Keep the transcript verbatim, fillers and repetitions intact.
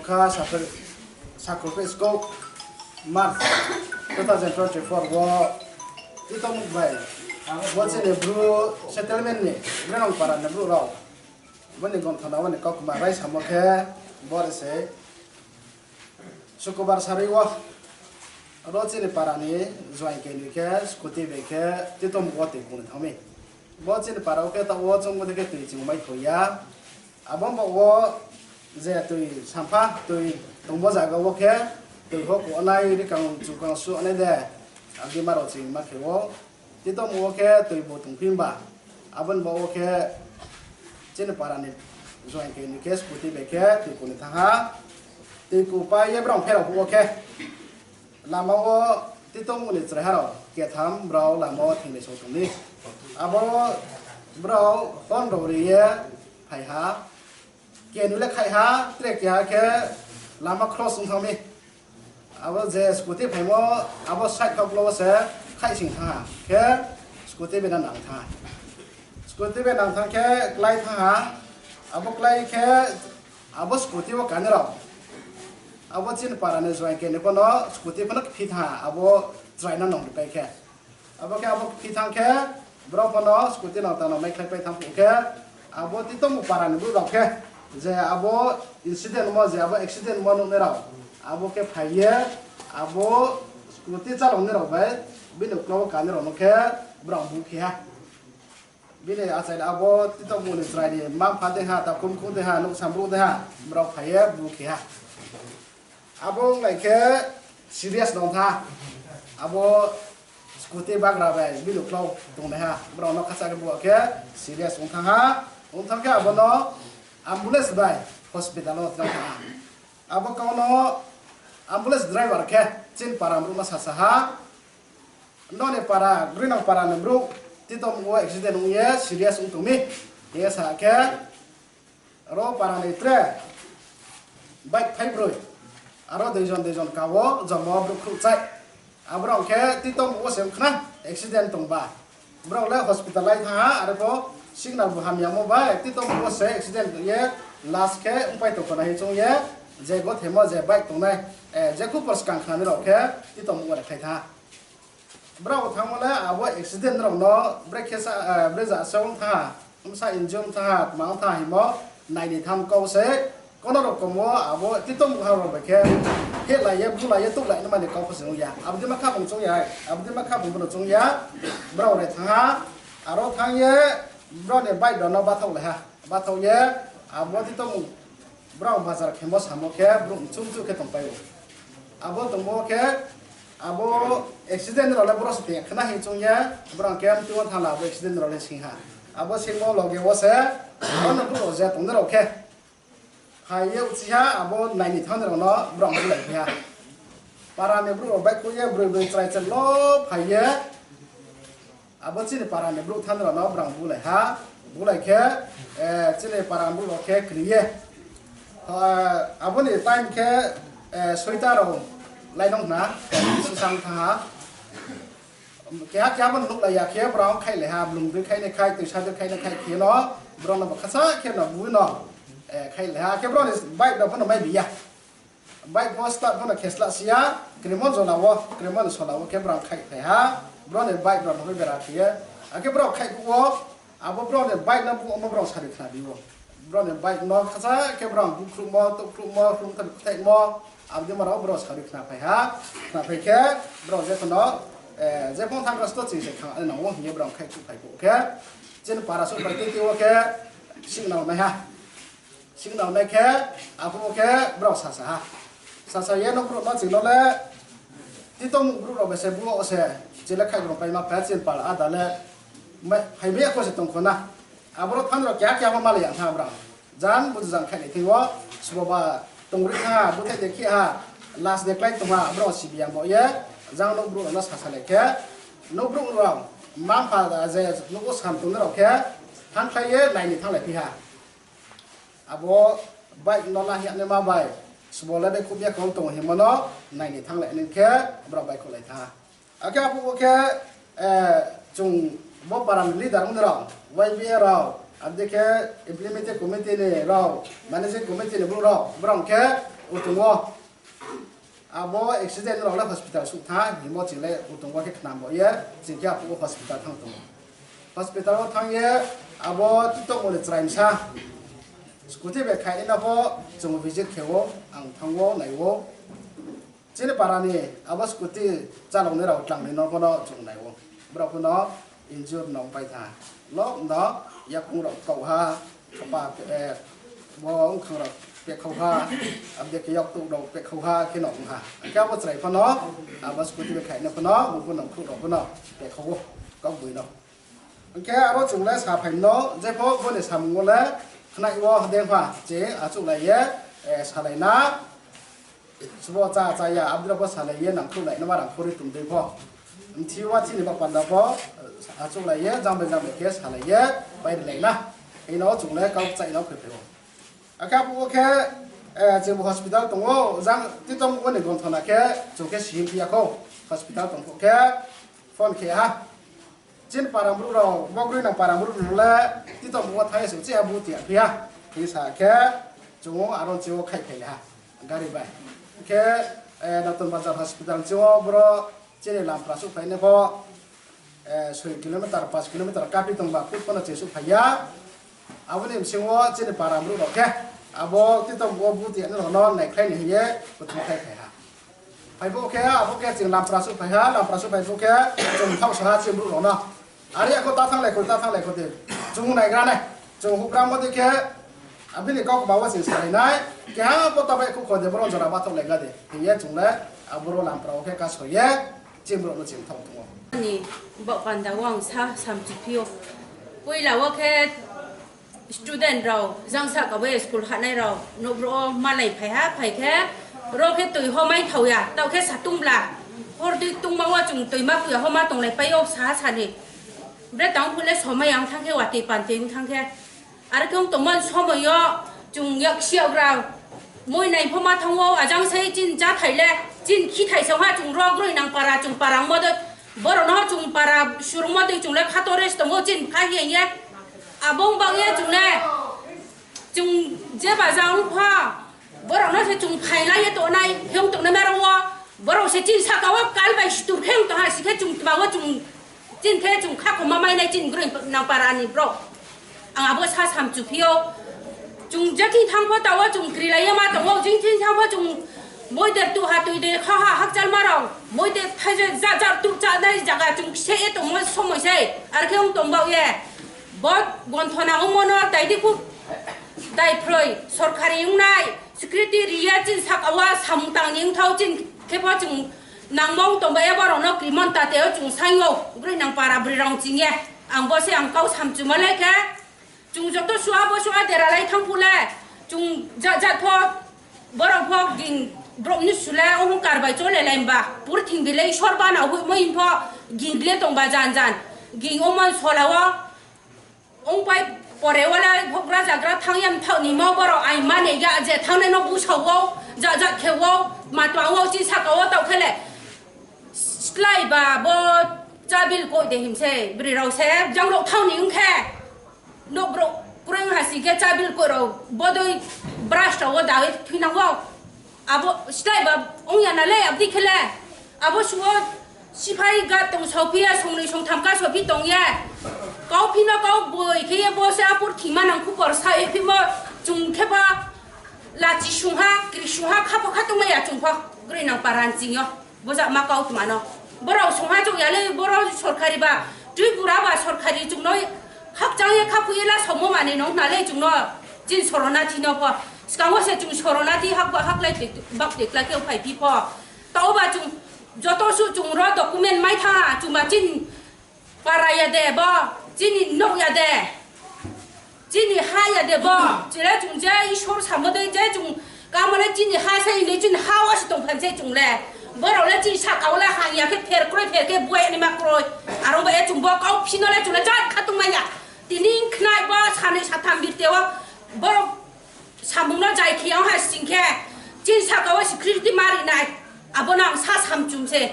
Kha sakri, sakri khe scope March two thousand twenty-four o Titomuk bai bo chini Bru settlement ni Brenong para ni Bru rok boni gonthana boni kokma rai samo khe bore se Sukubar sarwi o ro chini para ni join khe nwi khe scooty bai khe Titomuk o twi kung thangmi. Bo chini para o khe ta o chwng bo khe twi chwng mai thoi ya. Abo wngkha o je twi sampha twi tongbo jaga o khe twi ho kuanai rikang chukang su anai de. Abdi maro chwng ma khe o Titomuk o khe twi bo tong phi ba. Aboni bo o khe chini para ni join khe ni khe scooty bai khe twi kuni thang ha. Twi ku pa ye brong pherok o khe. Lama o Titomuk ni chwrai harok ketham brao lama o thinglai song tongdi. Abo brao hon rok ri ye phai ha. Kenu le khai ha, tre keha khe lama cross wng thangmi. Abo je scooty phaimo, abo side kok lo se khai sing thang ha. Khe scooty bena nang thang ha. Scooty bena nang thang khe klai thang ha. Abo klai khe abo scooty bo kani rok. Abo chini para ni join khe ni kono scooty phano phi thang ha. Abo chwrai no nong pai khe. Abo khe abo phi thang khe borok phano scooty no tano mai khlai pai thang khe abo Titomuk para ni borok khe je abo incident mo je abo accident mo nuknai rok abo khe phai ye abo scooty chalok nai rok bai bini uklogo kanai rok no khe borok bu khe ha. Bini achai abo Titomuk ni chwrai ni mma pha de ha ta kum kum de ha nuk sam bru de ha borok phai ye bu khe ha. Abo wng lai khe serious nong tha. Abo scooty bagra bai bini uklok tongnai ha. Borok no khacha khe bo khe serious wng thang ha. Wng thang khe abo no ambulance bai hospital o tong thang ha. Abo kau no ambulance driver khe chin para borok no sa sa ha. Noni para, Grinang para ni borok Titomuk o accident wng ye serious wng tong mi. Ye sa khe Aro parani tre bike phaibrwi, aro duijon duijon kao jomo borok khruhchai. Aborok khe Titomuk o se wngkhna accident tongba. Borok le hospital lai thangha, aro pho signal bo hamya mo bai Titomuk o se accident ye last khe wngpai tongkhna hinwi chwng ye je gothemo je bike tongnai, eh, je khupor swkang khnani rok khe Titomuk o rwkhai thangha. Borok thangmale abo accident rokno brekhe sa, eh, brekhe sa wng thangha, msa injury wng thangha, tma wng thangha himo naini tham kau se, kono rokomo abo Titomuk ha rok bai khe phelai ye, bulai ye, tuklai nw mani kau se wng ya. Abdi ma khabung chung ya, abdi ma khabung bono chung ya, borok re thangha, aro thang ye borok ni bike rokno bathok lai ha, bathok ye abo Titomuk Borok bazar khemo samo khe borok mchuk mchuk khe tongpaio. Abo tongmo khe abo accident rok le borok se tei khna hin chwng ya, borok khe amtwi thangla abo accident rok le singha. Abo singmo loge o se bono borok je tongnai rok khe phai ye uchiha abo naini thang rok no borok bulai phiha. Para ni borok bai khuye broi broi chwrai chwrai lo phai ye. Abo chini para ni borok thanrok no borok bulai ha, bulai khe, eh, chini para ni borok rok khe kri ye. Ah, aboni time khe, eh, soita rok lai nong khna, sisang thang ha. Keha keha bo nuk lai ya khe borok khai lai ha, blung dui khai ni khai, twi sa dui khai ni khai khe no, borok no bo khacha khe no bui no, eh, khai lai ha, khe borok ni bike rok phano mai bi ya. Bike bo start phano khesla siya, krimo jolao, krimo ni solao khe borok khai phai ha, borok ni bike rok nugwi bera khiye, akhe borok khai kugo, abo borok ni bike no bumo borok sari khna dio, borok ni bike no khacha khe borok bukhrumo, tukhrumo, khrum thani khuthaimo, abdi maro borok sari khna phai ha, khna phai khe borok je phano, eh, je phano thang kasto ching se khang ani nango hiye borok khai khu phai khe, chini para sok bai tei tei o khe signal nai ha. Signal nai khe, aphuru khe borok sasa ha. Sasa ye nok borok no chwng no le, Titomuk borok rok bai se buo se, chwle khai borok pai ma pha chin pal a da le, mai, phai bai kho se tong kho na. Aborok phan rok kya kya ma mali yang tha borok. Jan buju jan khai ni thingo, subo ba tongri kha, buthai de khi ha, last de klai tong ha, borok sibi yang bo ye, jang nok borok no sasa le khe, nok borok rok, mam pha da je, nok o sam tong rok khe, thang khai ye, nai ni thang lai phi ha. Abo bike no nahya nima bai, sbo le bai khubya kong tongo hinmano naini thanglai nini khe borok bai khulai tha. Akhe aphuru khe, eh, chwng bo para ni leader wng rok, Y B A rok, abdi khe implementing committee ni rok, managing committee ni borok rok, borok khe Kutungo abo accident rok le hospital suk tha himo chwng le kutungo khe khnam bo ye chwng khe abo hospital thang tongo. Hospital o thang ye abo titok mole chwraimsa scooty bai khainai no pho chwng visit khe o, ang thango nai o. Chini parani abo scooty chaloknai rok tlangnai no bono chwng nai o. Borok phano injure no wng pai tha. Nok no yakung rok kok ha, kapa, eh, bo wngkhang rok pek khok ha, abde ke yok tuk rok pek khok ha khe no wng ha. Hwnkhe abo chwrai phano abo scooty bai khaina phano bo phano khuk rok phano pek khok o kok bui no. Hwnkhe aro chwng le sa phai no, jepho boni samung o le khnai o de pha che achuk lai ye, eh, salai na. Subo cha cha ya, abdra bo salai ye nang khulai no ma rang khori tum de pho. Mthi wa chini bak panda pho, achuk lai ye, jang bai jang bai khe salai ye, pai ri lai na. Ino chwng le kok chai no khe phe o. Akha bo khe, eh, chwng hospital tongo, jang titom o ni gonthona khe chwng khe sim phiya kho. Hospital tong khe phone khe ha. Chini para mruk rok, bogrwi nang para mruk rok le, titom o thai se, che abu ti aphi ha. Hi sa khe, chungo aro cheo khai khai ha, gari bai. Khe, eh, Notun Bazar Hospital cheo bro, chini Lampra suk phai ne pho, eh, soi kilometer, paanch kilometer kapi tong ba, kut phano che suk phai ya. Aboni bisingo chini para mruk rok khe, abo titom o buti ani rok no nai khlai ni hiye, kuthum khai khai ha. Phai bo khe, abo khe chwng Lampra suk phai ha, Lampra suk phai bo khe chwng thok saha chini mruk rok no. Ari ako ta thang lai kho, ta thang lai kho de. Chwng nai gra nai. Chwng huk gra mo de khe, abini kok ba wa chwng salai nai. Khe ha bo ta bai khu kho de, boro jora bathok lai ga de. Hiye chwng le, aboro Lampra o khe ka soye, chini mruk no chwng thok tongo. Ni bo panda wang sa sam chi phio. Puila o khe student rok, jang saka bai school hanai rok, nokro o malai phai ha, phai khe, ro khe twi homai thauya, tao khe satung bla, hor dui tungma o chwng twi ma puya homa tonglai pai o saha sani. Bre tang phule somai ang thang khe watwi pantwi wng thang khe. Ar khe wng tongma somoi o chwng yak siyak ra moi nai pho ma thang o, ajang sai chin cha thai le, chin khi thai song ha chwng rok roi nang para, chwng para wng mo de, borok no chwng para surung mo de chwng le khato rest tongo chin kha hiya hiya. Abong bang ye chwng le, chwng je baja wng pha, borok no se chwng phai lai ye tonai, hiong tongnai ma rong o, borok se chin saka o kal bai sutur khe wng tong ha, si khe chwng tma o chwng, chin khe chwng kha khoma mai nai chin groi nang para ani borok. Ang abo sa sam chu phio, chwng je thing thang pho ta o chwng kri lai ye ma tong o, jing thing thang pho chwng moi de tu ha twi de kha ha hakchal ma rong, moi de thai je ja ja tu cha nai jaga chwng se ye tong mo somoi se, ar khe wng tong bau ye. Bo gonthona wngmano daidi kuk dai phroi sorkari wngnai security riya chin saka wa samung tangni wngthao chin khe pho chwng nangmong tongbai borokno krimon tateo chwng saingo bwrwi nang para bwrwi rong chingye ang bo se ang kau samchuma lai khe chwng joto sua bo sua dera lai thang phule chwng jat jat pho borok pho ging brokni sule ohung karbai chole lai ba purthing bilai sorba na hui moi pho ging le tongba jan jan ging omon solao. Wng pai pore wala hokra jagra thang yang thok ni mo borok ai mani ya je thang nai no busa wo ja ja khe wo ma twa wo chi saka wo tau khele slai ba bo chabil koi de him se bri rau se jang rok thang ni wng khe nok bro kurang hasi khe chabil koi rau bo doi brush rau wo da wi thwi nang wo. Abo slai ba wng ya na le, abdi khe le. Abo suo siphai ga tong sophi ya, songnwi songtham ka sophi tong ya. Kau phino kau boi khe ye bo se apor thima nang khukor sa ye phimo chung khe ba lachi sungha, kri sungha, khapo kha tongma ya chung pho. Gri nang paran ching yo. Bo ja ma kau tma no. Borok sungha chung ya le, borok sorkari ba, twi bura ba sorkari chung no hakchang ye khapu ye la somo mani nong na le chung no. Chin sorona thi no pho. Skango se chung sorona thi hak ba hak lai te bak te kla khe phai phi pho. Tao ba chung joto su chung ro document mai tha, chung ba chin para ya de bo, chini nok ya de, chini ha ya de bo, chile chung je Ishwar samo de je chung kamo le chini ha se ni chin ha wa si tong phan se chung le. Borok le chin saka o le hang ya khe pher kroi pher khe buai ni ma kroi. Arong ba e chung bo kau phino le chung le jat khatung ma ya. Tini khnai bo sanwi satham birte o borok samung no jai khiya ha sing khe chin saka o security mari nai. Abo no ang sa samchum se.